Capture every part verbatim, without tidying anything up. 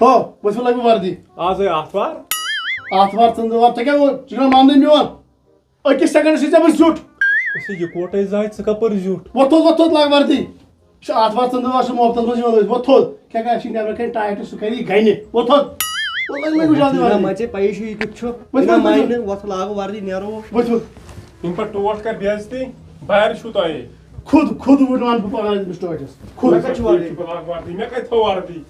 ہو، ؤتھِو لگہِ وردی۔ آز ہے آتھوار۔ آتھوار، ژٔنٛدٕروار، ژےٚ کیٛاہ ووٚن؟ ژٕ چھُکھ نا ماننٕے میون؟ أکِس سیکنڈس چھِ ژےٚ بہٕ زیُٹھ۔ أسۍ ہے یِکوَٹَے زاے، ژٕ کَپٲرۍ زیُٹھ؟ وۄتھ تھوٚد، وۄتھ تھوٚد، لاگ وردی۔ یہِ چھُ آتھوار، ژٔنٛدٕروار چھُ مُفتَس منٛز یِوان أسۍ۔ وۄتھ تھوٚد۔ کیٛاہ کَرِ، اَسہِ چھِ نٮ۪برٕ کَنہِ ٹایِٹ، سُہ کَرِ یہِ گَنہِ۔ وۄتھ تھوٚد۔ وۄتھ لٲگۍ، لٲگۍ وٕچھان تہِ نہ، وردی۔ ما ژےٚ پَیی چھُ یہِ کیُتھ چھُ؟ ؤتھِو، نہ، ؤتھِو، ماینہِ، ؤتھِو۔ وۄتھ لاگو وردی، نیرو۔ ؤتھِو۔ یِم پَتہٕ ٹوٹھ کَرِ بے عزتی، بارِ چھُو تۄہہِ۔ خود، خود وٕنہِ وَنہٕ بہٕ پَگاہ أمِس ٹوٹھِس۔ خود۔ مےٚ کَتہِ چھُ وردی؟ ژٕ لاگ وردی، مےٚ کَتہِ تھٲو وردی؟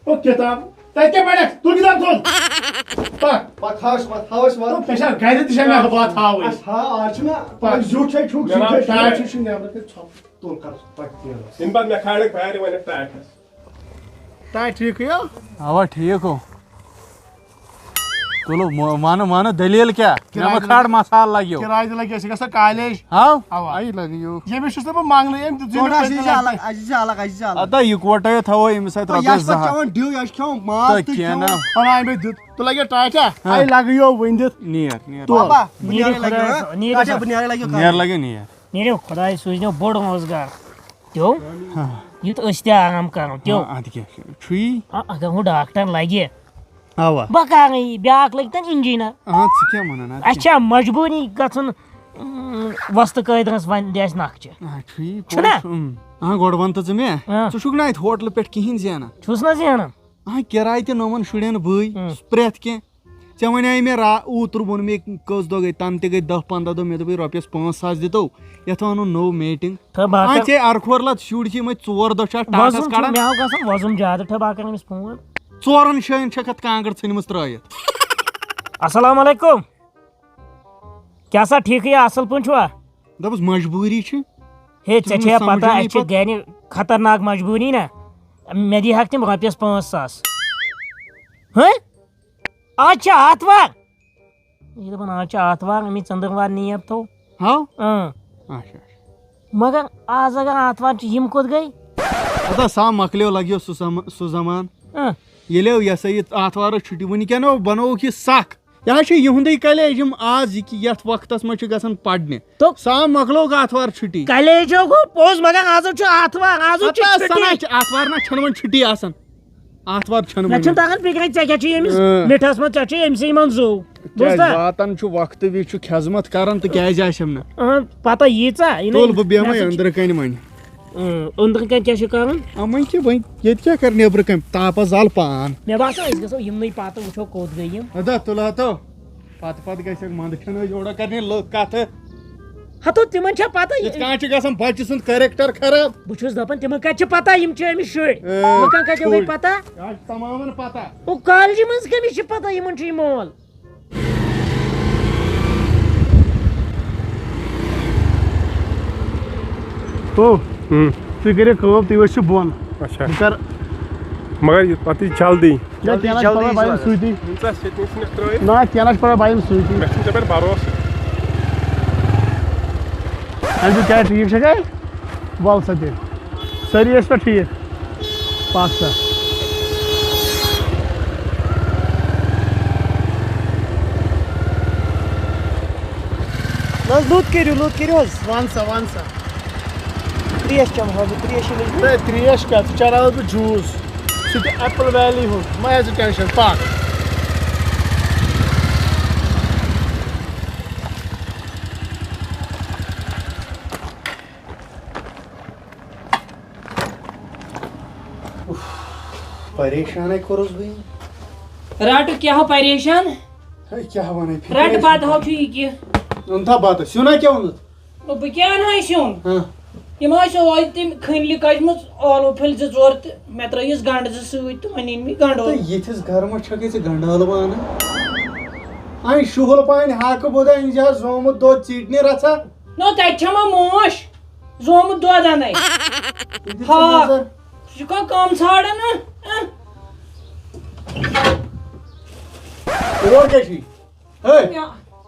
او کِتاب، تَتہِ کیٛاہ پَرَکھ؟ تُل کِتاب تُل۔ پَکھ۔ پَکھ، ہاو أسۍ وَتھ، ہاو أسۍ وَتھ۔ او، ژےٚ چھا گَرِ تہِ چھےٚ مےٚ وَتھ ہاوٕنۍ؟ اَسہِ ہاو، آز چھُنہ، پَکھ۔ زیُٹھ چھے، چھُکھ، مےٚ زیُٹھ نہ چھے، چھُنہ۔ ٹاٹھ چھُے، چھُے نٮ۪برٕ کَنہِ ژھۄپہٕ۔ تُل کَر، پَکھ تیٖرَس۔ یِم پَتہٕ مےٚ کھالَکھ بارِ وۄنۍ اَتھ ٹاٹھَس۔ ٹاٹھ ٹھیٖک ہو؟ اَوا، ٹھیٖک ہو۔ تُلو، مو-، وَنہٕ، وَنہٕ دٔلیٖل کیٛاہ؟ مےٚ مہ کِراے کھار مصالہٕ لَگیو۔ کِراے تہِ لَگہِ، أسۍ چھِ گژھان کالیج۔ ہاو؟ اَوا۔ اَیہِ لَگہِ یوٗ۔ ییٚمِس چھُس نہٕ بہٕ منٛگنٕے، أمۍ دیُت زیٖنِتھ تھوڑا چھِ یہِ پٔتمہِ چھِ الگ، لَٹہِ۔ اَسہِ چھِ الگ، اَسہِ چھِ الگ۔ اَدٕ یِکوَٹَے تھاوو أمِس اَتہِ او، یہِ رۄپیَس چھِ پَتہٕ زٕ ہَتھ۔ چٮ۪وان ڈِو، یہِ چھِ کھٮ۪وان ماز تہٕ تہٕ کھٮ۪وان۔ کینٛہہ نہ۔ وَنان مےٚ دیُت۔ تُل لَگیو ٹاٹھا؟ ہا۔ اَیہِ لَگیو وٕنہِ دیُت۔ نیر، نیر۔ تُل۔ بابا، بہٕ نیٖرِو نیرٕ لَگیو۔ خۄدایَس، نیٖرِو ٹاٹھا، سا۔ بہٕ نیرٕ لَگیو۔ نیر لَگیو نیر۔ نیٖرِو، خۄداے سوٗزنو بوٚڑ روزگار۔ تیو، ہاں۔ یُتھ أسۍ تہِ آرام کرو، تیو۔ ہاں، اَدٕ کیٛاہ چھُ؟ چھُ یی۔ آ، اگر ہُہ ڈاکٹر لگہِ، اَوا۔ بہٕ کرٕ یہِ، بیٛاکھ لگہِ تَن انجینئر۔ اَہَن، ژٕ کیٛاہ وَنان اَدٕ اَسہِ کیٛاہ؟ چھا مجبوٗری گژھُن، اۭں، وۄستہٕ قٲدرَس وۄنۍ دِ اَسہِ نقشہٕ۔ آ، چھُ یی چھُنہ؟ پوٚز، اۭں۔ آ، گۄڈٕ وَن تہٕ ژٕ مےٚ، آ۔ ژٕ چھُکھ نہ اَتہِ ہوٹلہٕ پٮ۪ٹھ کِہیٖنۍ زینان؟ چھُس نہ زینان۔ آ، کِراے تہِ نوٚمَن شُرٮ۪ن بٕے، اۭں۔ پرٛٮ۪تھ کینٛہہ۔ ژےٚ وَنے مےٚ را-، اوترٕ ووٚن مےٚ کٔژ دۄہ گٔے، تَنہٕ تہِ گٔے دَہ پنٛداہ دۄہ، مےٚ دوٚپُے رۄپیَس پانٛژھ ساس دِتو، یَتھ اَنُن نوٚو میٹِنٛگ۔ تھٲو بہٕ آ، کَرٕ۔ ژےٚ اَرکھور لَت شُرۍ چھِ یِمَے ژور دۄہ چھِ اَتھ ٹاٹَس وۄزُم چھُ، کَڑان۔ مےٚ ہاو گژھان وۄزُم زیادٕ، تھٲو بہٕ کَرٕ أمِس فون۔ ژورَن جایَن چھَکھ اَتھ کانٛگٕر ژھٕنمٕژ ترٛٲیِتھ۔ السلام علیکُم۔ کیٛاہ سا ٹھیٖکٕے، اَصٕل پٲٹھۍ چھُوا؟ دوٚپُس، مجبوٗری چھِ۔ ہے، ژےٚ چھُنہٕ چھےٚ سمجھٲنی پَتہ، اَسہِ چھِ پَتہٕ۔ گَرِ خطرناک مجبوٗری نہ۔ مےٚ دی ہَکھ تِم رۄپیَس پانٛژھ ساس۔ ہہ؟ آز چھِ آتھوار۔ یہِ دَپان، آز چھِ آتھوار، أمی ژٔنٛدٕروار نیب تھو۔ ہاو؟ اۭں۔ اچھا، اچھا۔ مگر آز اگر آتھوار چھِ، یِم کوٚت گٔے؟ اَدا سا مۄکلیو، لَگیو سُہ زم-، سُہ زمان۔ اۭں۔ ییٚلہِ یہِ ہسا یہِ آتھوار ٲس چھُٹی، وٕنہِ کیٛاہ نو بَنووُکھ یہِ سَکھ؟ یہِ حظ چھِ یِہُنٛدُے کَلیج، یِم آز یہِ کہِ یَتھ وقتَس منٛز چھِ گژھان پَرنہِ۔ تو سا مۄکلووُکھ آتھوار چھُٹی۔ کَلیجو گوٚو پوٚز، مگر آز چھُ آتھوار، آز چھُ ہتا چھُٹی۔ سَنا چھِ، آتھوار نا چھَنہٕ وۄنۍ چھُٹی آسان۔ آتھوار چھَنہٕ مےٚ وۄنۍ۔ چھُنہٕ تَگان فِکرے، ژےٚ کیٛاہ چھُے ییٚمِس اۭں۔ مِٹھَس منٛز، ژےٚ چھُے أمۍ سٕے منٛز زُو۔ کیٛازِ بوٗزتھا؟ واتان چھُ وقتہٕ وِزِ چھُ خدمت کران تہٕ کیٛازِ آسٮ۪م نہٕ؟ اۭں، پَتہ ییٖژاہ، یہِ نہٕ تُل بہٕ بیٚہمَے مےٚ سۭتۍ چھُ أنٛدرٕ کَنہِ وۄنۍ۔ اۭں، أنٛدرٕ کَنہِ کیٛاہ چھُ کَرُن؟ اَمَے کہِ وۄنۍ ییٚتہِ کیٛاہ کَرِ نٮ۪برٕ کَنہِ؟ تاپَس زال پان۔ مےٚ باسان أسۍ گژھو یِمنٕے پَتہٕ وٕچھو کوٚت گٔے یِم۔ اَدا تُل ہا تو۔ پتہٕ پتہٕ گژھن منٛدٕ کھٮ۪ن یورٕ کرنہِ لُکھ کتھٕ۔ ہتو تِمن چھا پتہ یہِ یِتھ کٔنۍ چھُ گژھان بچہِ سُنٛد character خراب۔ بہٕ چھُس دپان تِمن کتہِ چھِ پتہ یِم چھِ أمِس شُرۍ؟ اۭں، لُکن کتہِ یِمے شُرۍ۔ پتہ؟ یہِ حظ چھِ تمامن پتہ۔ او کالجہِ منٛز کٔمِس چھِ پتہ یِمن چھُ یہِ مول؟ او، ہُم۔ تُہۍ کٔرِو کٲم، تُہۍ ؤسِو بۄن۔ اچھا۔ بہٕ کر۔ مگر یہِ پتہٕ یہِ جلدی۔ نہ، کینٛہہ نہ چھُ پرواے، بہٕ یِمہٕ سۭتی۔ نہ، کینٛہہ نہ چھُ پرواے، بہٕ یِمہٕ سۭتی۔ مےٚ چھُنہٕ ژےٚ پٮ۪ٹھ بھروسہٕ۔ اَسہِ دوٚپ، کیٛاہ ٹھیٖک چھےٚ گَرِ؟ وَل سا تیٚلہِ۔ سٲری ٲسوا ٹھیٖک؟ پَکھ سا۔ نہ حظ، لوٚت کٔرِو، لوٚت کٔرِو حظ۔ وَن سا، وَن سا۔ ترٛیش چٮ۪مہٕ ہا بہٕ، ترٛیش چھِ مےٚ ہے، ترٛیش کَتھ؟ ژٕ چَراوَتھ بہٕ juice۔ سُہ تہِ Apple Valley ہُنٛد، مہ ہےٚ ژٕ tension، پَکھ۔ اُف، پریشانَے کوٚرُس بہٕ یہِ۔ رَٹہٕ کیٛاہ ہو پریشان؟ ہے، کیٛاہ وَنَے، فِکرِ رَٹہٕ چھُنہٕ۔ بَتہٕ ہو چھُ یہِ کہِ۔ اوٚن تھا بَتہٕ، سیُنا کیٛاہ اوٚنُتھ؟ نو، بہٕ کیٛاہ اَنہٕ ہا سیُن؟ ہاں۔ یِم حظ چھِ اوتہِ تٔمۍ کھٔنلہِ کَجمٕژ ٲلوٕ پھٔلۍ زٕ ژور تہٕ مےٚ ترٛٲیِس گَنٛڈٕ زٕ سۭتۍ تہٕ وۄنۍ أنۍ مےٚ گَنٛڈٕ تہٕ ٲلوٕ۔ یِتھِس گرمس چھکھ ژٕ گنڈٕ ٲلوٕ انان؟ اَمہِ شُہُل پانہِ ہاکہٕ بوٚدہ أنۍ زِ ہا زومُت دۄد ژیٖٹنہِ رژھا۔ نو، تَتہِ چھَما موش؟ زومُت دۄد اَنَے۔ یہِ دِ ژٕ ہاکھ۔ نظر۔ سُہ چھُ کانٛہہ کٲم ژھانڈان، اۭں، اۭں۔ اور کیٛاہ چھُے؟ ہے، کیٛاہ؟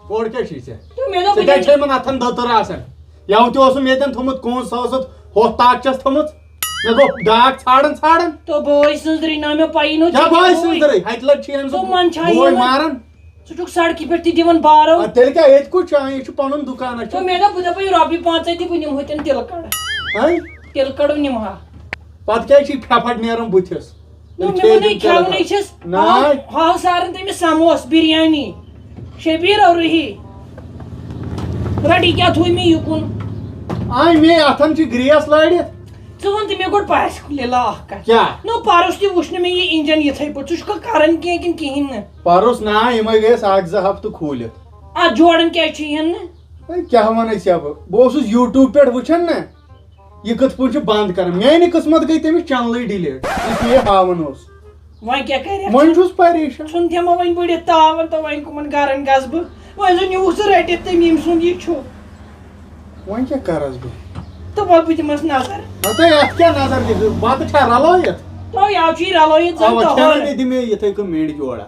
گۄڈٕ کیٛاہ چھُے ژےٚ؟ تہٕ مےٚ دوٚپ، ژےٚ بہٕ کیٛازِ دِمہٕ چھے یِمن اَتھن دٔتٕر آسان؟ یَوٕ تہِ اوسُم ییٚتٮ۪ن تھوٚمُت کوٗن، سُہ اوسُتھ ہۄتھ طاقچَس تھٲومٕژ۔ مےٚ گوٚو ڈاکھ ژھانڈان ژھانڈان۔ تو بٲے سٕنٛزرٕے نا، مےٚ پَیی نہٕ کیٛاہ ژےٚ بٲے چھُے۔ سٕنٛزرٕے؟ ہَتہِ لَٹہِ چھِ أمۍ تو سُنٛد منٛدچھان بوے یِمَن۔ ماران۔ ژٕ چھُکھ سڑکہِ پٮ۪ٹھ تہِ دِوان بارو۔ اَدٕ تیٚلہِ کیٛاہ، ییٚتہِ کُس چھُ؟ یہِ چھُ پَنُن دُکان، اَسہِ چھُ۔ تو مےٚ دوٚپ، بہٕ دَپَے رۄپیہِ پانٛژَے تہِ بہٕ نِمہٕ ہُتٮ۪ن تِلہٕ کَڑ۔ ہے؟ تِلہٕ کَڑو نِمہٕ ہا۔ پَتہٕ کیٛازِ چھِ یہِ پھٮ۪پھَٹ نیران بٕتھِس؟ نو، مےٚ ووٚنُے کھٮ۪ونٕے چھِس۔ نہ۔ ہاو، ہاو سارن تٔمِس سموس، بِریانی۔ شبیٖر او رہی۔ رَٹہِ کیٛاہ تھوٚو مےٚ یُکُن؟ آے مے اَتھن چھِ grease لٲرِتھ۔ ژٕ وَن تہٕ مےٚ گۄڈٕ پَژھِ لیلا اَکھ کَتھ۔ کیٛاہ؟ نو، پَرُس تہِ وُچھ نہٕ مےٚ یہِ engine یِتھَے پٲٹھۍ۔ ژٕ چھُکھا کَران کینٛہہ کِنہٕ کِہیٖنۍ نہٕ؟ پَرُس نا، یِمَے گٔیَس اَکھ زٕ ہفتہٕ کھوٗلِتھ۔ اَتھ جوڑَن کیٛازِ چھِ یِن نہٕ؟ ہے، کیٛاہ وَنَے ژےٚ بہٕ؟ بہٕ اوسُس YouTube پٮ۪ٹھ وٕچھان نہ۔ یہِ کِتھ پٲٹھۍ چھُ بنٛد کران؟ میانہِ قٕسمت گٔے تٔمِس channelٕے delete، یُس مےٚ یہِ ہاوان اوس۔ وۄنۍ کیٛاہ کرکھ؟ وۄنۍ چھُس پریشان۔ ژھُن تھٮ۪ما وۄنۍ بٔڑِتھ تاوَن تہٕ وۄنۍ کٕمَن گرن گژھٕ بہٕ؟ وۄنۍ زَن نیوٗ سُہ رٔٹِتھ تٔمۍ ییٚمۍ سُنٛد یہِ چھُ۔ وۄنۍ کیٛاہ کرس بہٕ؟ تہٕ وۄنۍ بہٕ دِمس نظر۔ ہتے، اَتھ کیٛاہ نظر دِژٕ؟ بَتہٕ چھا رلٲیِتھ؟ تو یاو چھُ یہِ رلٲیِتھ زَن اَوا، تۄہَے۔ کھٮ۪نہٕ مےٚ دِ مےٚ یِتھَے کٔنۍ مٔنٛڈۍ جوڑا۔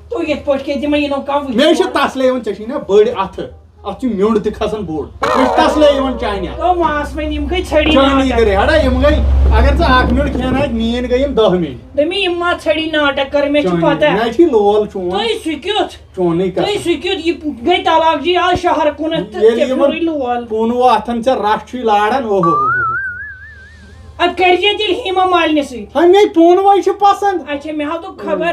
تو یِتھ پٲٹھۍ کیٛاہ دِمے یہِ نو کانٛہہ وٕچھِ۔ مےٚ چھِ تسلے یِوان، ژےٚ چھُے نا بٔڑ اَتھٕ۔ اتھ چھُ میوٚنٛڈ تہِ کھسان بوٚڑ۔ مےٚ چھِ تسلے یِوان چانہِ اَتھٕ۔ تو ماس وۄنۍ یِم گٔے ژھٔڑی چٲنی ناٹک۔ گٔے ہڑا، یِم گٔے، اگر ژٕ اکھ میوٚنٛڈ کھیٚنہٕ آکھ، میٛٲنۍ گٔے یِم دَہ میٚنٛڈۍ۔ دوٚپمَے یِم ما ژھٔڑی ناٹک کر، مےٚ چھِ چٲنی۔ پتہ۔ مےٚ چھِ لول چون۔ تُہۍ سُہ کیُتھ؟ چونٕے تُہۍ قسم۔ سُہ کیُتھ؟ یہِ گٔے طلاق جی آز شہر کُنتھ تہٕ ییٚلہِ ژےٚ یِمن پھیوٗرٕے لول۔ پوٗنہٕ واتھن ژےٚ رَٹھ چھُے لاران، اوہ ہو ہو ہو۔ ادٕ کٔرۍ زِ تیٚلہِ ہیما مالنہِ سۭتۍ۔ ہا، مےٚ پونوے چھُ پسند۔ اچھا، مےٚ ہاو دوٚپ خبر۔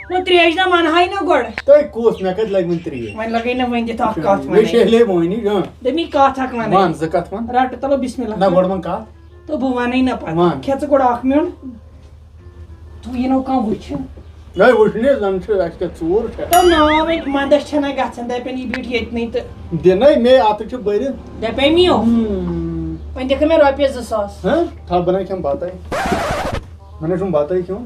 نہ ترٛیش نہ ونہٕ ہاے نہ گۄڈٕ۔ تۄہہِ کُس؟ مےٚ کتہِ لگہِ وۄنۍ ترٛیش؟ وۄنۍ لگے نہ وۄنۍ دِتھ اکھ کتھ مےٚ ونے۔ شیہلے وۄنی، اۭں۔ دوٚپمی کتھ اکھ ونے۔ ون زٕ کتھ ون۔ رٹ تلو بسم اللہ۔ نہ گۄڈٕ ون کتھ۔ تہٕ بہٕ ونے نہ پتہٕ۔ ون۔ کھےٚ ژٕ گۄڈٕ اکھ میوٚنٛڈ۔ تہٕ یہِ نو کانٛہہ وٕچھِ۔ ہے، وٕچھنہِ زن چھُ، اَسہِ کیٛاہ ژوٗر چھےٚ؟ تو ناو وۄنۍ مندس چھےٚ نہ گژھان، دپان یہِ بیٖٹھ ییٚتنٕے تہٕ۔ دِنَے مے اَتھٕ چھُ بٔرِتھ۔ دپے میو۔ ہم۔ وۄنۍ دِکھ مےٚ رۄپیَس زٕ ساس۔ ہہ؟ تھاو بہٕ نَے کھٮ۪مہٕ بَتَے۔ مےٚ نَے چھُنہٕ بَتَے کھیوٚن۔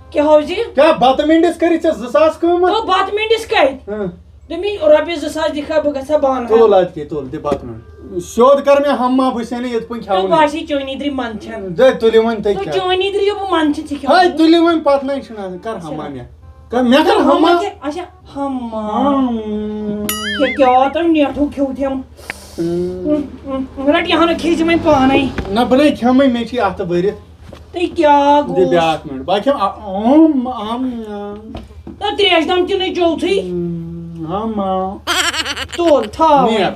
کیٛاہ حوزی؟ کیٛاہ بَتہٕ مِنٛڈِس کٔرِتھ ژےٚ زٕ ساس قۭمَتھ؟ تو بَتہٕ مِنٛڈِس کَتہِ؟ ہہ۔ دوٚپمَے رۄپیَس زٕ ساس دِکھا بہٕ گژھٕ ہا بانہٕ تُل ہن۔ اَدٕ کیٛاہ، تُل، دِ بَتہٕ مِنٛڈ۔ سیوٚد کر مےٚ ہم ما، بہٕ چھُسے نہٕ یِتھ پٲٹھۍ تو کھٮ۪وٲنی۔ بہٕ آسے چٲنی درِ منٛد چھَن۔ دے، تُلِو وۄنۍ تُہۍ تو کھٮ۪و۔ چٲنی درِ یہِ بہٕ منٛد چھَن ژٕ ہے، کھٮ۪وان۔ تُلِو وۄنۍ پتہٕ نَے چھُنہٕ آسان۔ کر ہم ما مےٚ۔ کر مےٚ کر ہم ما۔ ہم۔ اچھا، ہم ما۔ ہم۔ کیٛاہ، کیٛاہ تۄہہِ نیٹھو کھیوٚو تھٮ۪م؟ ہم۔ رَٹ یہِ ہنا کھیٚیہِ زِ وۄنۍ پانَے۔ نہ، بہٕ نَے کھٮ۪مَے، مےٚ چھِ اَتھٕ بٔرِتھ۔ تہٕ کیٛاہ دِ گوٚوس؟ بیٛاکھ مِنٹ۔ بہٕ کھٮ۪مہٕ ا-، ہم، ہم، ہم۔ نہ، ترٛیش دام تہِ نَے چوٚوتھٕے۔ ہم، ہم، ہم۔ تُل، تھاو۔ نیر۔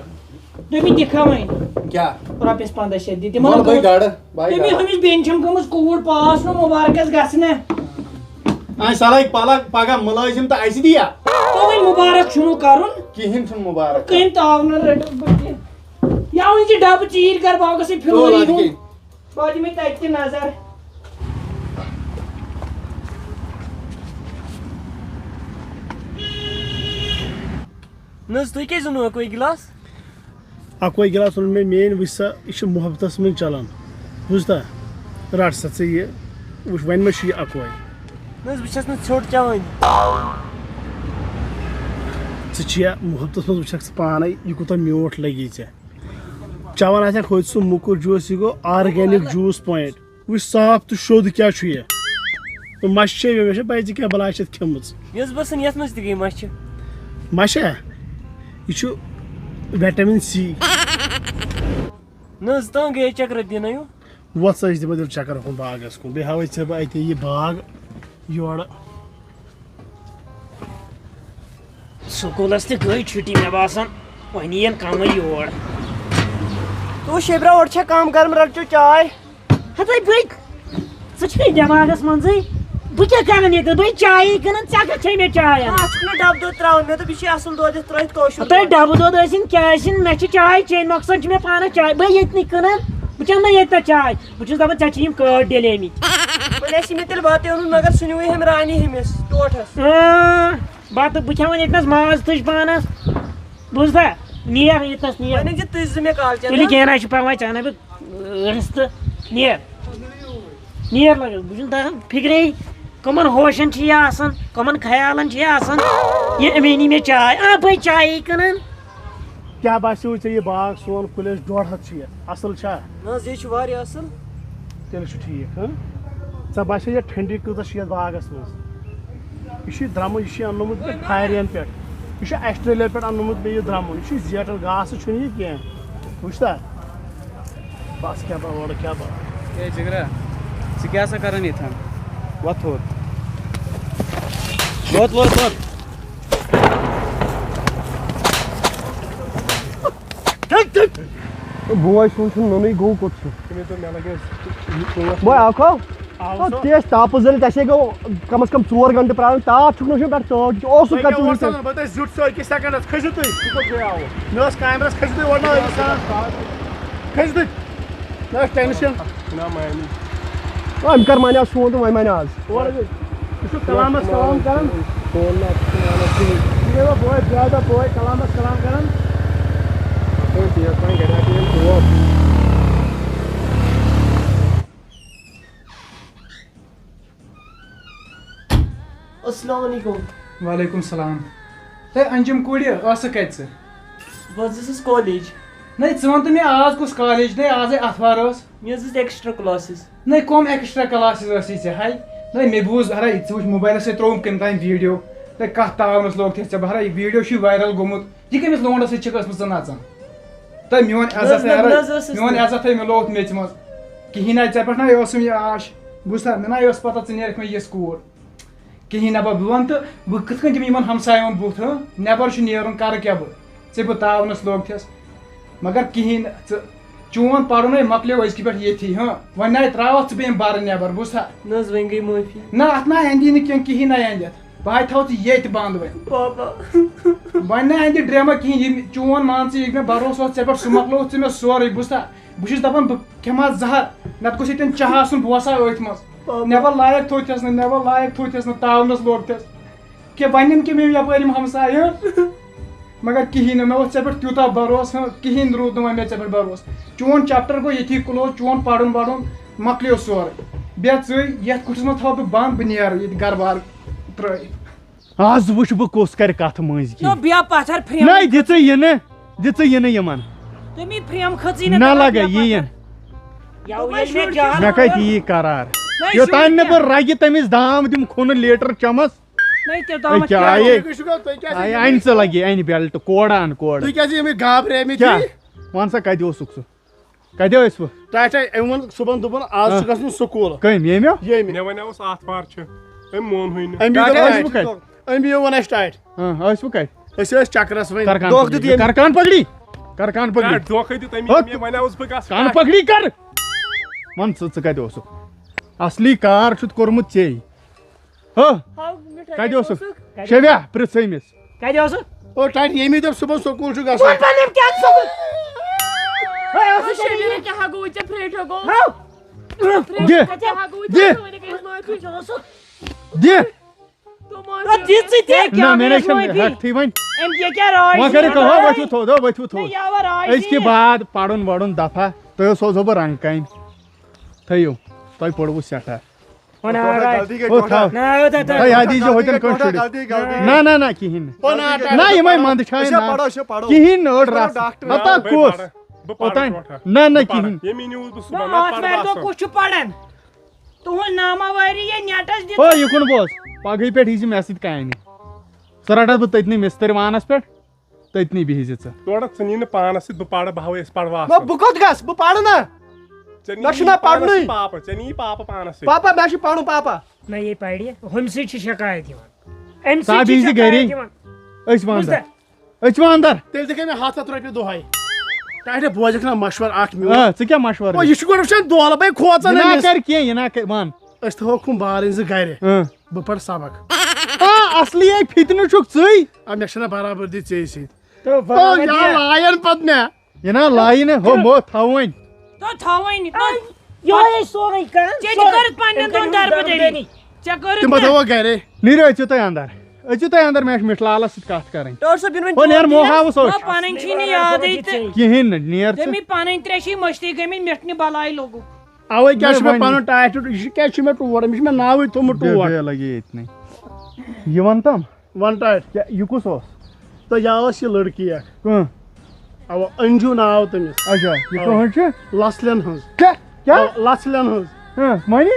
دوٚپمَے دِکھا وۄنۍ۔ کیٛاہ؟ رۄپیَس پنٛداہ شیٚتھ دِ۔ تِمَن وَلہٕ بہٕ گٔمٕژ، گَڑٕ، بہٕ تٔمۍ گَڑٕ۔ ہُمِس بیٚنہِ چھَم گٔمٕژ کوٗر پاس نہٕ مُبارکَس گژھِ نہ۔ آ، سۄ لَگہِ پَلَگ پَگاہ مُلٲزِم تہٕ اَسہِ دِیا؟ تو وۄنۍ مُبارک چھُنہٕ کَرُن۔ کِہیٖنۍ چھُنہٕ مُبارک۔ کٔمۍ تاو نہٕ رٔٹِو بہٕ کینٛہہ۔ یا وۄنۍ چھِ ڈَبہٕ ژیٖرۍ کَر باغَسٕے تُل پھِرُن اَدٕ یِہُنٛد۔ کینٛہہ۔ بہٕ دِمَے تَتہِ تہِ نظر۔ نہ حظ، تُہۍ کیٛازِ اوٚنوُ اَکُے گِلاس؟ اَکُے گِلاس اوٚن مےٚ، میٛٲنۍ وٕچھ سا، یہِ چھِ محبتَس منٛز چَلان، بوٗزتھا؟ رَٹ سا ژٕ یہِ، وٕچھ، وۄنۍ ما چھُ یہِ اَکُے؟ نہ حظ، بہٕ چھَس نہٕ ژھیوٚٹ چٮ۪وٲنی۔ ژٕ چھِیا محبتَس منٛز، وٕچھَکھ ژٕ پانَے، یہِ کوٗتاہ میوٗٹھ لَگی ژےٚ۔ چٮ۪وان آسٮ۪کھ ہوٚتہِ سُہ موٚکُر juice، یہِ گوٚو organic juice point۔ وٕچھ صاف تہٕ شوٚد کیٛاہ چھُ یہِ۔ تہٕ مَچھِ چھے، مےٚ چھےٚ پَے ژےٚ کیٛاہ بَلاے چھَتھ کھیٚمٕژ۔ یۄس باسان یَتھ منٛز تہِ گٔے مَچھِ۔ مَچھِ ہا؟ یہِ چھُ vitamin C۔ نہ حظ، تنٛگ گٔیے چکرا دِنَے یو۔ وۄتھ سا، أسۍ دِمو تیٚلہِ چکر ہُکُن باغَس کُن۔ بیٚیہِ ہاوَے ژےٚ بہٕ اَتہِ یہِ باغ یورٕ۔ سکوٗلَس تہِ گٔے چھُٹی، مےٚ باسان، وۄنۍ یِیَن کَمٕے یور۔ تو شیبرا، اورٕ چھا کَم گرم، رَٹ چو چاے۔ ہَتَے بٔے، ژٕ چھُکھَے دٮ۪ماغَس منٛزٕے؟ بہٕ کیٛاہ کَرَن ییٚتہِ؟ بٔے چایی کٕنان، ژےٚ کَتھ چھے مےٚ چاے اَنٕنۍ؟ اَتھ چھُکھ نہٕ ڈَبہٕ دۄد ترٛاوُن، مےٚ دوٚپ یہِ چھُے اَصٕل دۄد یَتھ ترٛٲوِتھ کٲشُر ہَتَے دۄد۔ ڈَبہٕ دۄد ٲسِن کیٛاہ ٲسِن، مےٚ چھِ چاے چیٚنۍ، مقصد چھُ مےٚ پانَس چاے، بٔے ییٚتہِ نٕے کٕنان، بہٕ چَمہٕ نہٕ ییٚتہِ نَس چاے۔ بہٕ چھُس دَپان، ژےٚ چھِ یِم کٲڈ ڈلیمٕتۍ۔ وۄنۍ آسہِ مےٚ تیٚلہِ بَتہٕ اَنُن، مگر سُہ نیوٗ ہَم رانی ہُمِس ٹوٹھَس۔ اۭں، بَتہٕ بہٕ کھٮ۪مہٕ وۄنۍ ییٚتہِ نَس ماز تُج پانَس۔ بوٗزتھا؟ نیر ییٚتہِ نَس، نیر۔ وۄنۍ أنۍ زِ تُج زٕ مےٚ کالچَن، تُلِو، ہا؟ کینٛہہ نہ حظ چھُ پَرواے، ژٕ اَنَے بہٕ رِستہٕ۔ نیر۔ نیر لَگَس، بہٕ چھُس دَپان فِکرے، کَمَن ہوشَن چھِ یہِ آسان، کَمَن خیالَن چھِ یہِ آسان۔ یہِ اَمے نی مےٚ چاے، آ، بٔے چایی کٕنان۔ کیٛاہ باسیٚو ژےٚ یہِ باغ سون کُلٮ۪س ڈۄڈ ہَتھ چھُ یہِ؟ اَصٕل چھا؟ نہ حظ، یہِ چھُ واریاہ اَصٕل۔ تیٚلہِ چھُ ٹھیٖک، ہہ؟ ژےٚ باسیٚو یہِ ٹھنڈی کۭژاہ چھِ یَتھ باغَس منٛز؟ یہِ چھُ یہِ درٛمُن، یہِ چھُ یہِ اَننومُت مےٚ فارِین پٮ۪ٹھ۔ یہِ چھُ آسٹریلیا پٮ۪ٹھ اَننومُت مےٚ یہِ درٛمُن۔ یہِ چھُ زیٹھان، گاسہٕ چھُنہٕ یہِ کینٛہہ۔ وٕچھ سا؟ بَس کیٛاہ با، اورٕ کیٛاہ با۔ اے جِگرا، ژٕ کیٛاہ سا کَران ییٚتھَن؟ وۄتھ ہیوٚر۔ وۄتھ، وۄتھ، وۄتھ۔ بوے سُنٛد چھُنہٕ نوٚنُے، گوٚو کوٚت چھُ؟ بوے، آو کھو؟ آو سُہ۔ تیز تاپہٕ زٲلِتھ، اَسے گوٚو کم از کم ژور گھنٹہٕ پرٛارُن۔ تاپھ چھُکھ نہٕ وٕچھان پٮ۪ٹھٕ تٲر چھِ، اوس سُہ تۄہہِ کَتھ کیٛاہ اوس وٕچھان؟ تَنہٕ؟ بہٕ تۄہہِ زیُٹھ سُہ أکِس سیکنڈَس، کھٔسِو تُہۍ۔ یہِ کوٚت گٔیاوٕ؟ مےٚ اوس کیمراہَس، کھٔسِو تُہۍ اورٕ نہٕ أمِس سان۔ کھٔسِو تُہۍ۔ مےٚ اوس ٹینشن۔ نہ مانی۔ آ، أمۍ کر مانیو سون تہٕ وۄنۍ مانیو آز۔ اورٕ گٔے۔ یہِ چھُ کلامس کلام کران۔ فون نہ، فون نہ کِہیٖنۍ۔ یہِ گٔے وۄنۍ بوے، زیادٕ بوے کلامس کلام کران۔ اَپٲرۍ چھِ یَتھ وۄنۍ گرِ اَتہِ یِم ٹوپ۔ السلام علیکم۔ وعلیکم السلام۔ ہے انجم کوٗرِ، ٲسہٕ کتہِ ژٕ؟ بہٕ حظ ٲسٕس کالیج۔ نَے ژٕ وَن تہٕ مےٚ، آز کُس کالیج؟ نَے آزے آتھوار ٲس۔ مےٚ حظ ٲسۍ extra classes۔ نَے کَم extra classes ٲسی ژےٚ ہاے؟ نَے مےٚ بوٗز، ہَرا ژٕ وٕچھ موبایلَس سۭتۍ ترٛووُم کٔمۍ تام video۔ نَے کَتھ تاونَس لوگ تھے ژےٚ؟ بہٕ ہَرا یہِ video چھُے viral گوٚمُت۔ یہِ کٔمِس لونڈس سۭتۍ چھکھ ٲسمٕژ ژٕ نژان؟ تہٕ میون نہ حظ، عزت نہ، ہے، نہ حظ ٲسٕس میون نہٕ۔ عزت ہے مےٚ لوٚگ میٚژِ منٛز۔ کِہیٖنۍ نہ، ژےٚ پٮ۪ٹھ نہ اوسُم یہِ آش۔ بوٗزتھا، مےٚ نہ ٲس پتہ ژٕ نیرکھ مےٚ یِژھ کوٗر۔ کِہیٖنۍ نہ، بہٕ، بہٕ وَنہٕ تہٕ بہٕ کِتھ کٔنۍ دِمہٕ یِمن ہمساین ہُنٛد بُتھ، ہہ؟ نٮ۪بر چھُ نیرُن، کَرٕ کیٛاہ بہٕ؟ ژےٚ بہٕ تاونس لوٚگ تھس۔ مگر کِہیٖنۍ نہٕ، ژٕ، چون پرُن ہے مۄکلیو أزکہِ پٮ۪ٹھ ییٚتھی، ہہ؟ وۄنۍ نہ ترٛاوَتھ ژٕ بیٚیہِ یِم بَرٕ نٮ۪بر، بوٗزتھا؟ نہ حظ، وۄنۍ گٔے معٲفی۔ نہ، اَتھ نہ اَندی نہٕ کینٛہہ، کِہیٖنۍ نہ اَندِ اَتھ۔ بہٕ ہاے تھاوٕ ژٕ ییٚتہِ بنٛد وۄنۍ۔ بابا۔ وۄنۍ نہ اَندِ ڈرٛیمہ کِہیٖنۍ، یہِ چون مان ژٕ، یہِ مےٚ بروسہٕ اوس ژےٚ پٮ۪ٹھ، سُہ مۄکلووُتھ ژےٚ مےٚ سورُے۔ بہٕ چھُس دَپان، بہٕ کھٮ۪مہٕ ہا زہر، نَتہٕ گوٚژھ ییٚتٮ۪ن چاہ آسُن، بہٕ وَسہٕ ہا أتھۍ منٛز۔ بابا۔ نٮ۪بر لایق تھوٚوتھَس نہٕ، نٮ۪بر لایق تھوٚوتھَس نہٕ، تاونَس لوگتھَس۔ کہِ وۄنۍ یِن کہِ مےٚ یَپٲرۍ یِم ہمسایہِ، ہہ؟ مگر کِہیٖنۍ نہٕ، مےٚ اوس ژےٚ پٮ۪ٹھ تیوٗتاہ بروسہٕ، ہہ، کِہیٖنۍ روٗد نہٕ وۄنۍ مےٚ ژےٚ پٮ۪ٹھ بروسہٕ۔ چون chapter گوٚو ییٚتھی close، چون پَرُن وَرُن مۄکلیو سورُے۔ بیٚیہِ ژٕے، یَتھ کُٹھِس منٛز تھاوٕ بہٕ بنٛد، بہٕ نیرٕ ییٚتہِ گرٕ بار ترٛٲیِتھ۔ آز وٕچھ بہٕ کُس کرِ کتھ مٔنٛزۍ نہ، کِنۍ۔ بیا پتھر فریم۔ نہ، دِژٕے یہِ نہٕ، دِژٕے یہِ نہٕ یِمن۔ تٔمی فریم کھٔژٕے نہ نہ تَتھ لگے بیا یی پتھر۔ یِن۔ یاو دوٚپمَے ییٚلہِ مےٚ شُرۍ جان چھِ مےٚ کتہِ یی قرار؟ نہ، یوٚتام شُرۍ نہٕ بہٕ کیٛاہ؟ رگہِ تٔمِس دام دِمہٕ کھُنہٕ لیٖٹر چمس۔ نہ، تیٚلہِ تامَتھ أکیٛاہ کیٛاہ آیے۔ گوٚو؟ تُہۍ کیٛازِ یِم آیے، اَنہِ ژٕ لگے، اَنہِ بیلٹ، کورٕ اَن کورٕ۔ تُہۍ کیٛازِ یِم گابریمٕتۍ کیٛاہ؟ یِم؟ وَن سا، کَتہِ اوسُکھ ژٕ؟ کَتہِ ٲسۍ وٕ؟ ٹاٹھے، أمۍ ووٚن صُبحن، دوٚپُن، آز ہاں۔ چھُ گژھُن سکوٗل۔ کٔمۍ؟ ییٚمہِ؟ ییٚمہِ۔ مےٚ وَنیٛاوُس آتھوار چھُ، أمۍ مون ہٕے نہٕ۔ أمۍ یی ٹاٹھے دوٚپُن، ٲسۍ بہٕ کَتہِ؟ أمۍ یی ووٚن اَسہِ ٹاٹھۍ۔ ہاں، ٲسۍ وٕ کَتہِ؟ أسۍ ٲسۍ چکرس وۄنۍ۔ کر کان دھوکہٕ دیُت پکڑی، ییٚمۍ۔ کر کان پکڑی، کر کان پکڑی۔ ہے، دھوکھَے دیُت أمۍ، ہُتھ مےٚ وَنیٛاوُس بہٕ گژھٕ کان ٹاٹھۍ۔ پکڑی کر۔ وَن ژٕ، ژٕ کَتہِ اوسُکھ؟ اصلی کار چھُتھ کوٚرمُت ژےٚ۔ ہو، ہاو، مِٹھٲے کَتہِ کَتہِ اوسُکھ؟ اوسُکھ؟ شیویا، پرٛژھ أمِس۔ کَتہِ اوسُکھ؟ او، ٹاٹھۍ، ییٚمی دوٚپ صُبحن سکوٗل چھُ گژھُن۔ وۄنۍ پَنٕنۍ کیٛاہ سکوٗل؟ وۄنۍ اوسُکھ شیویا، شیویا۔ کیٛاہ گوٚو ژےٚ پھرٛیٹھو گوٚو؟ ہاو۔ پھرٛیٹھو دِ۔ کیٛاہ گوٚو ژےٚ؟ دِ۔ کَتہِ آسہٕ نوکری؟ دِ۔ تِم ٲسۍ نہ، کیٛاہ مےٚ نَے چھَنہٕ معٲفی؟ ہٮ۪کتھٕے وۄنۍ۔ أمۍ کیٛاہ کیٛاہ راے وۄنۍ کَرٕ دِنۍ؟ کَہوٕ، ؤتھِو تھوٚد، ہو، ؤتھِو تھوٚد۔ نہ، یاوٕ راے أزکہِ دِنۍ۔ بعد پَرُن وَرُن دَفعہ، تۄہہِ سوزو بہٕ رنٛگ کامہِ۔ تھٲیِو، تۄہہِ پوٚروٕ سٮ۪ٹھاہ۔ وَن آ، غلطی گٔے ہُہ ٹوٹل۔ تھاو۔ نہ، ہُتھ ہَتھ۔ تۄہہِ یاد یی زِ ہُتٮ۪ن کٲنٛسہِ شُرٮ۪ن۔ غلطی، غلطی۔ نہ، نہ، نہ، کِہیٖنۍ نہٕ۔ وَن آ، نہ، یِمَے مَنٛدٕ چھِ أسۍ آیہِ ہا نہ۔ پَرو، أسۍ ہا پَرو۔ کِہیٖنۍ نہٕ، أڑ رَژھ۔ ڈاکٹر۔ ہتا کُس؟ بہٕ پَرٕ اوٚتام۔ ٹوٹھا۔ نہ، نہ، بہٕ پَرٕ۔ کِہیٖنۍ۔ ییٚمہِ نیوٗز بہٕ صُبحن، نہ، نہ، پَرٕ آتھوارِ بہٕ دۄہ اَصٕل۔ کُس چھُ پَران؟ تُہُنٛد نامہ وٲری یا نیٹَس دِتھ۔ او، یہِ کُن بوز۔ پَگہٕے پٮ۪ٹھ یی زِ مےٚ سۭتۍ کامہِ۔ ژٕ رَٹَتھ بہٕ تٔتنٕے مِستٔرۍ وانَس پٮ۪ٹھ۔ تٔتنٕے بِہِزِ ژٕ۔ تورٕ ژٕ نی نہٕ پانَس سۭتۍ، بہٕ پَرٕ، بہٕ ہاوَے، أسۍ پَرو نہ، اَصٕل۔ بہٕ کوٚت گژھٕ؟ بہٕ پَرٕ نہ۔ ژےٚ نہ چھُنہ نِیی پَرنُے۔ پانَس سۭتۍ پاپہٕ، ژےٚ نِیی پاپہٕ پانَس سۭتۍ۔ پاپا، مےٚ چھُ پَرُن، پاپا۔ نہ، یے پَرِ، ہُمہِ سۭتۍ چھِ شکایت یِوان۔ اَمہِ سۭتۍ ژٕ چھِ بِہزِ شکایت گَرے۔ یِوان۔ أسۍ وَنٛدٕ۔ بوٗزتھا؟ أسۍ وَنٛدٕ۔ تیٚلہِ دِکھے مےٚ ہَتھ ہَتھ رۄپیہِ دۄہَے۔ ٹاٹھے بوزَکھ نہ مَشوَرٕ اَکھ میون۔ آ، ژٕ کیٛاہ مَشوَرٕ؟ او، یہِ چھُ گۄڈٕ وٕچھان دولہٕ بَے کھوژان یہِ نہ أمِس۔ کَرِ کینٛہہ، یہِ نہ کَرِ، وَن۔ أسۍ تھاوہوکھ ہُم بارٕنۍ زٕ گرِ۔ اۭں۔ بہٕ پرٕ سبق۔ آ، اصلی ہے فتنہٕ چھُکھ ژٕے۔ آ، مےٚ چھنہ برابردی ژےٚ سۭتۍ۔ تو او، برابردی یا ہے۔ لایَن پتہٕ مےٚ۔ یہِ نا لایہِ نہٕ، ہُہ مو تھاوٕنۍ۔ تو تھاوٕنۍ۔ یہے سورُے کر۔ ژےٚ تہِ سورُے۔ کٔرٕتھ پننٮ۪ن أمۍ دۄن کٔرٕن دربٕدٔری۔ دربٕدٔری۔ ژےٚ کٔرٕتھ تِم مےٚ۔ بتھاوو گرے۔ نیٖرِو أژِو تُہۍ اندر۔ أژِو تُہۍ اندر، مےٚ چھُ مِٹھ لالس سۭتۍ کتھ کرٕنۍ۔ ڈاکٹر صٲب، یِنہٕ وۄنۍ او نیر، نیٖر۔ موہاوُس اوس۔ نہ، پنٕنۍ چھِی نہٕ یادٕے تہٕ۔ کِہیٖنۍ نہٕ، نیر ژٕ۔ ژےٚ مےٚ پنٕنۍ ترٛےٚ چھِی مٔشتٕے گٔمٕتۍ، مِٹھ نہِ بلاے لوٚگُکھ۔ اوے کیٛاہ نہ چھُ مےٚ وۄنۍ۔ پنُن ٹاٹھ ہیوٚتمُت، یہِ چھُ کیٛازِ چھُ مےٚ ٹوٹھ؟ أمِس چھُ مےٚ ناوٕے تھوٚومُت بیٚہہ، ٹوٹھ۔ بیٚہہ لگے ییٚتنٕے۔ یہِ وَن تَم۔ وَن ٹاٹھ۔ کیٛاہ، یہِ کُس اوس؟ تہٕ یہِ ٲس یہِ لٔڑکی اکھ۔ کٕم؟ اَوا، أنجوٗ ناو تٔمِس۔ اچھا، یہِ اَوا۔ کٕہٕنٛز چھِ؟ لَژھلٮ۪ن ہٕنٛز۔ کیٛاہ؟ کیٛاہ؟ اَوا، لَژھلٮ۪ن ہٕنٛز۔ ہاں، معنی؟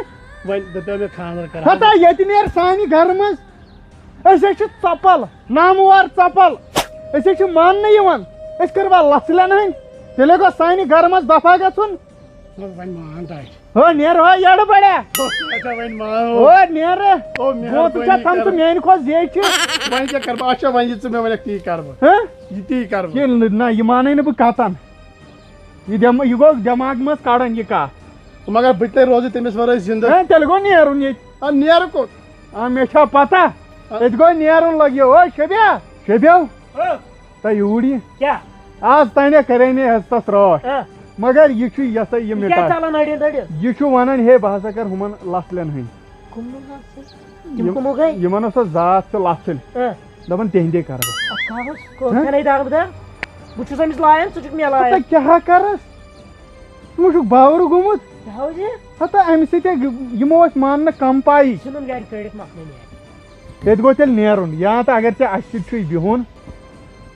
وۄنۍ دَپیو مےٚ خانٛدر کَرٕ ہا۔ ہتا، ییٚتہِ نیرِ سانہِ گرٕ منٛز۔ أسۍ حظ چھِ ژۄپل، ناموار ژۄپل۔ أسۍ حظ چھِ ماننہٕ یِوان۔ أسۍ کَروا لَژھلٮ۪ن ہٕنٛدۍ؟ تیٚلے گوٚژھ سانہِ گرٕ منٛز دفعہ گژھُن۔ وۄنۍ مان ٹاٹھ۔ ہو، نیر ہو، یڑٕ بڑیا۔ اچھا، وۄنۍ مان۔ ہو، نیر۔ او، گوٚو، ژٕ چھا مہربٲنی تھم ژٕ کر۔ میانہِ کھۄتہٕ زیچھِ؟ وۄنۍ کیٛاہ کرٕ بہٕ؟ اچھا، وۄنۍ یہِ ژٕ مےٚ ونکھ، تی کرٕ بہٕ۔ ہہ؟ یہِ تی کرٕ بہٕ۔ یہِ نہ، یہِ مانے نہٕ بہٕ کتن۔ یہِ دٮ۪م-، یہِ گوٚو دٮ۪ماغ منٛز کڑان یہِ کتھ۔ مگر بہٕ تہِ روزٕ تٔمِس ورٲے زِندٕ۔ ہے، تیٚلہِ گوٚو نیرُن ییٚتہِ۔ آ، نیرٕ کوٚت؟ آ، مےٚ چھا پتہ؟ آ۔ ییٚتہِ گوٚو نیرُن لگیو۔ او شبیا، شبیا، ہہ۔ تہ یوٗرۍ یہِ۔ کیٛاہ؟ آز تانۍ کرے نے حضرتس رٲچھ۔ ہہ۔ مگر یہِ چھُ یہِ ہسا یہِ یہِ کیٛاہ مِٹاے۔ ژلان أڑٮ۪ن أڑٮ۪ن؟ یہِ چھُ ونان، ہے، بہٕ ہسا کرٕ ہُمن لژھ لٮ۪ن ہٕنٛدۍ۔ کٕمن لژھ لٮ۪ن؟ تِم یِم، کٕمو گٔے؟ یِمن ہسا ذات چھِ لژھٕنۍ۔ ہہ۔ دپان تِہنٛدے کرٕ بہٕ۔ اَتھ کاغذ کوٚر ہہ؟ کھٮ۪نے داغ بداغ؟ بہٕ چھُسا أمِس لایان، ژٕ چھُکھ مےٚ لایان۔ تہ کیٛاہ کرس؟ ژٕ ما چھُکھ باورٕ گوٚمُت؟ باورٕ؟ ہتا امہِ سۭتۍ یِمو أسۍ ماننہٕ کم پایی۔ ژھٕنُن گرِ کٔڑِتھ مۄکلے نیرِ۔ ییٚتہِ گوٚو تیٚلہِ نیرُن، یا تہٕ اگر ژےٚ اسہِ سۭتۍ چھُے بِہُن،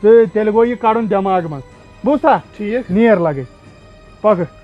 تہٕ تیٚلہِ گوٚو یہِ کڑُن دٮ۪ماغہٕ منٛز۔ بوٗزتھا؟ ٹھیٖک۔ نیر لگے۔ پکہٕ۔